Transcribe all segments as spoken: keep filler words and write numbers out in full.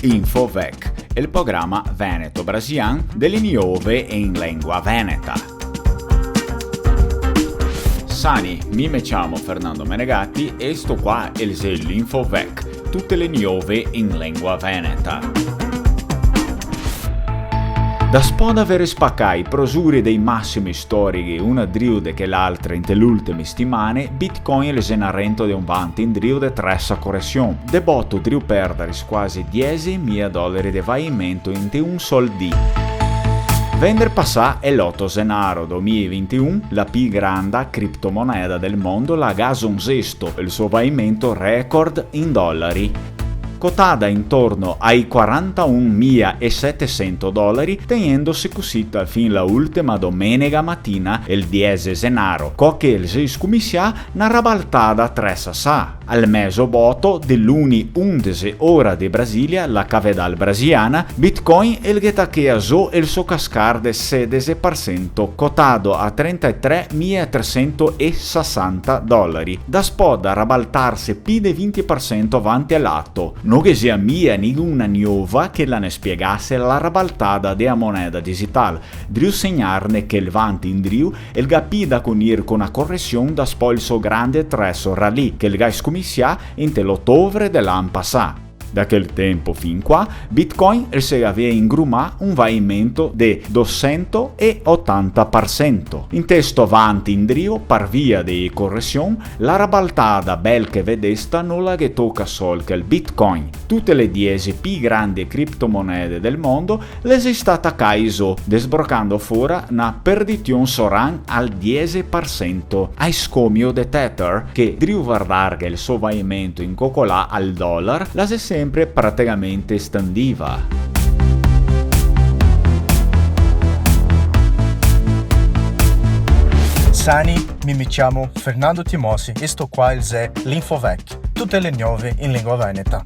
Infovec, el programa veneto-brasilian de le niove in lengua veneta. Sani, mi me ciamo Fernando Menegatti e sto qua el xe l'Infovec, tute le niove in lengua veneta. Daspò d'avere spacà i prosuri dei masimi storici una drio de che l'altra inte l'ultime stimane, Bitcoin el xe na rento de un vanti indrio de tresa coresion, de boto drio perdare quasi diese mia dolari de vaimento inte un sol dì. Vendre pasà, el oto zenaro do mia e vintiun, la pi granda criptomoneda del mondo la ga zonzesto el so vaimento record in dolari. Cotada intorno ai quarantaun mia e setesento dolari, tegnendose cusita fin la ultima domenega matina, el diese zenaro, co che el xe scomisià na rabaltada tresa sa. Al mezo boto de l'uni undese ora de Brasilia, la cavedal brasiliana, Bitcoin el ghe tachea zo el so cascar de sedese par sento, cotado a trentatré mia tresento e sesanta dolari, daspò da rabaltarse pi de vinti par sento vanti a lato. No ghe xe mia ninguna gnova che la ne spiegase la rabaltada de a moneda digital, drio segnarne che el vanti indrio el ga pi da conir co na coresion daspò el so grande treso rally che el ga scomisià inte l'otovre de l'an pasà. Da quel tempo fin qua, Bitcoin el se gavea ingrumà un vaimento de dosento e otanta par sento. Inte sto vanti indrio, par via de coresion, la rabaltada bel che vedesta no la ghe toca sol che el Bitcoin. Tute le diese pi grande criptomonede del mondo le xe stà tacà zo, desbrocando fora na perdition soran al diese par sento, a scomio de Tether, che drio vardarghe el so vaimento incocolà al dolar, la xe sempre praticamente standìa. Sani, mi me ciamo Fernando Timossi e sto qua el xe l'Infovec. Tute le gnove in lengua veneta.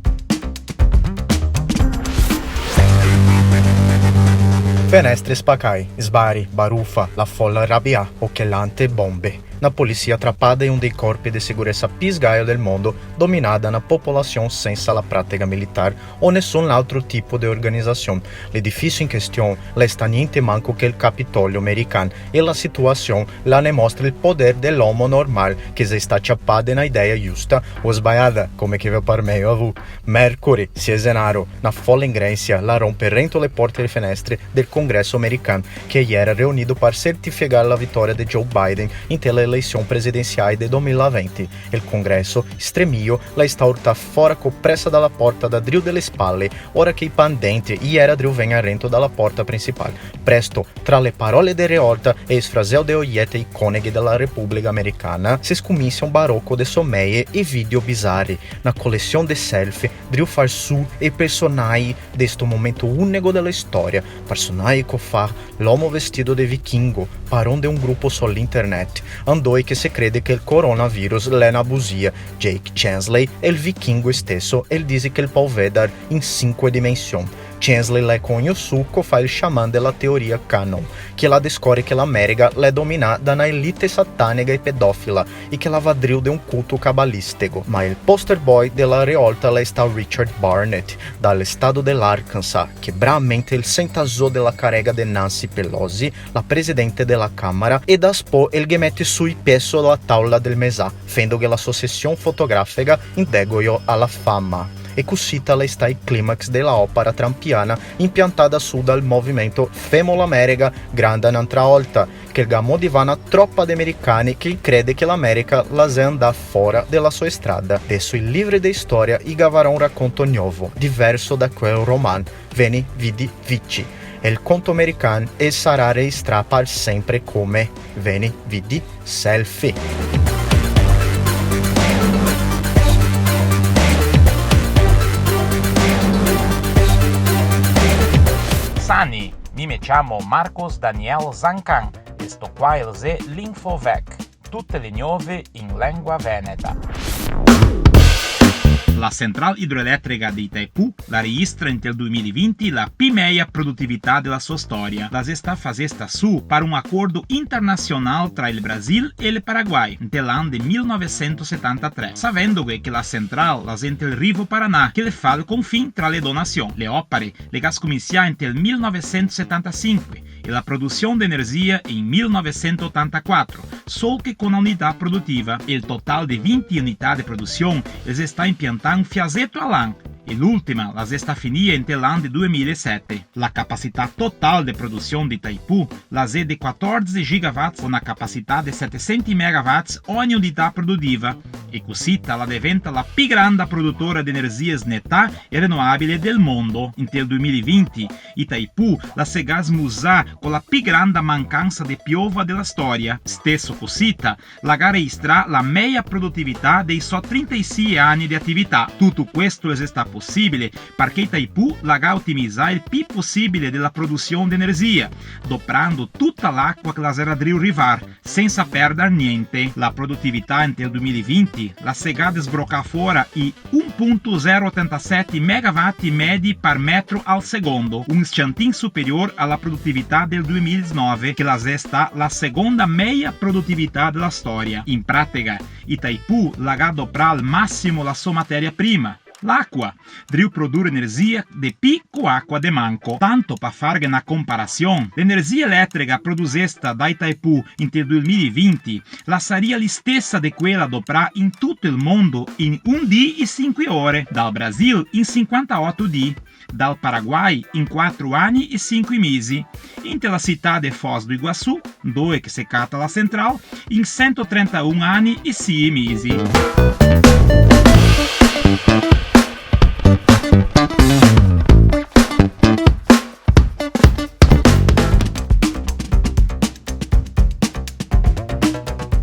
Fenestre spacai, sbari, barufa, la fola rabià, ochelante, bombe. Na polisia trapada e un dei corpi de seguresa pi sgaio del mondo, dominà da na popolasion sensa la pratega militar o nesun altro tipo de organizasion. L'edifisio in question l'è sta gnente manco che el Capitolio merican, e la situasion la ne mostra el poder de l'omo normal che xe sta ciapà de na idea giusta o sbaiada, come che ve par mejo a vu. Mercori, sie zenaro, na fola in Gresia la ronpe rento le porte e le fenestre del Congreso merican, che iera reunido par certificar la vitoria de Joe Biden inte le eleision presidensiai de do mila e venti. El Congreso, stremio, l'è sta urtà fora co presa da la porta da drio de le spale, ora che i pandenti iera drio vegner rento da la porta principal. Presto, tra le parole de reolta e el sfraseo de oiete iconeghe de la Republica Americana, se scomisia un baroco de someie e video bizari, na colesion de selfie, drio far su e personai de sto momento unego de la storia, personai co fa l'omo vestido de vichingo, paron de un grupo so l'internet, andoi che se crede che el coronavirus l'è na busia. Jake Chansley, el vichingo steso, el dise che el pol vedar in sinque dimension. Chansley l'è cognosù co fa el sciaman de la teoria Qanon, che la descore che la Merega l'è dominà da na elite satanega e pedofila e che la va drio de un culto cabalistego. Ma el poster boy de la reolta l'è sta Richard Barnett, dal estado de l'Arkansas, che bramente el senta zo de la carega de Nancy Pelosi, la presidente de la Camera, e daspò el ghe mete su i pie so la taula del mesà, fendoghe la so sesion fotografega in degojo a la fama. E cusita l'è sta el climax de la opera trampiana impiantada su dal movimento Femo la Merega granda n'antra olta, che el ga motivà na tropa de mericani che el crede che la Merica la xe andà fora de la so strada. Deso i livri de storia i gavarà un raconto novo, diverso da quel roman, Veni, vidi, vici. El conto merican el sarà registrà par sempre come Veni, vidi, selfie. Sani, mi me ciamo Marcos Daniel Zancan e sto qua el xe l'Infovec. Tute le gnove in lengua veneta. La central idroelétrica de Itaipu la registra inte el dui mila e vinti la pi meia produtividade dela sua storia. La xe stà fazesta su par un acordo internacional tra el Brasil e el Paraguai, inte l'an de mil novesento setantatré, savendo che, che la central la xe inte el Rivo Paraná, che le fa el confin tra le do nasion. Le opare le ga scominsià inte el mil novesento setantasinque e la produsion de energia in mil novesento otantaquatro, sol che co na unità produtiva. El total de vinti unità de produsion el xe stà impiantà un fiaseto a l'an, e l'ultima la xe stà finìa inte l'an de dui mila e sete. La capacità total de produsion de Itaipu la xe de quatordese gigawatts, co na capacità de setesento megawatts ogni unità produtiva, e cusita la deventa la pi granda produtora de energias netà e renoabile del mondo. Inte el dui mila e vinti, Itaipu la se ga smusà co la pi granda mancansa de piova dela storia. Steso cusita, la ga registrà la meia produtividade dei so trentasei ani de atività. Tuto questo xe stà posibile parché Itaipu la ga otimizà el pi posibile dela produsion de energia, doprando tuta l'aqua che la xera drio rivar, sensa perder gnente. La produtividade inte el dui mila e vinti la se ga desbrocà fora i un punto zero otantasete megawatt medi par metro al secondo, un sciantin superior a la produtividade del dui mila e dixanove, che la xe stà la seconda meia produtividade dela storia. In pratica, Itaipu la ga doprà al masimo la so materia prima, l'aqua, drio produr energia de pi co aqua de manco. Tanto pa farghe na comparasion, l'energia eletrica produsesta da Itaipu inte el dui mila e vinti la saria l'istesa de quela doprà in tuto el mondo in un dì e sinque ore, dal Brasil in sinquantaoto dì, dal Paraguai in quatro ani e sinque mesi, inte la cità de Foz do Iguaçu, dove che se cata la central, in sento trentaun ani e sie mesi.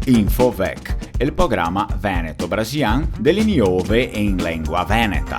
Infovec, el programa veneto-brasilian de le niove in lengua veneta.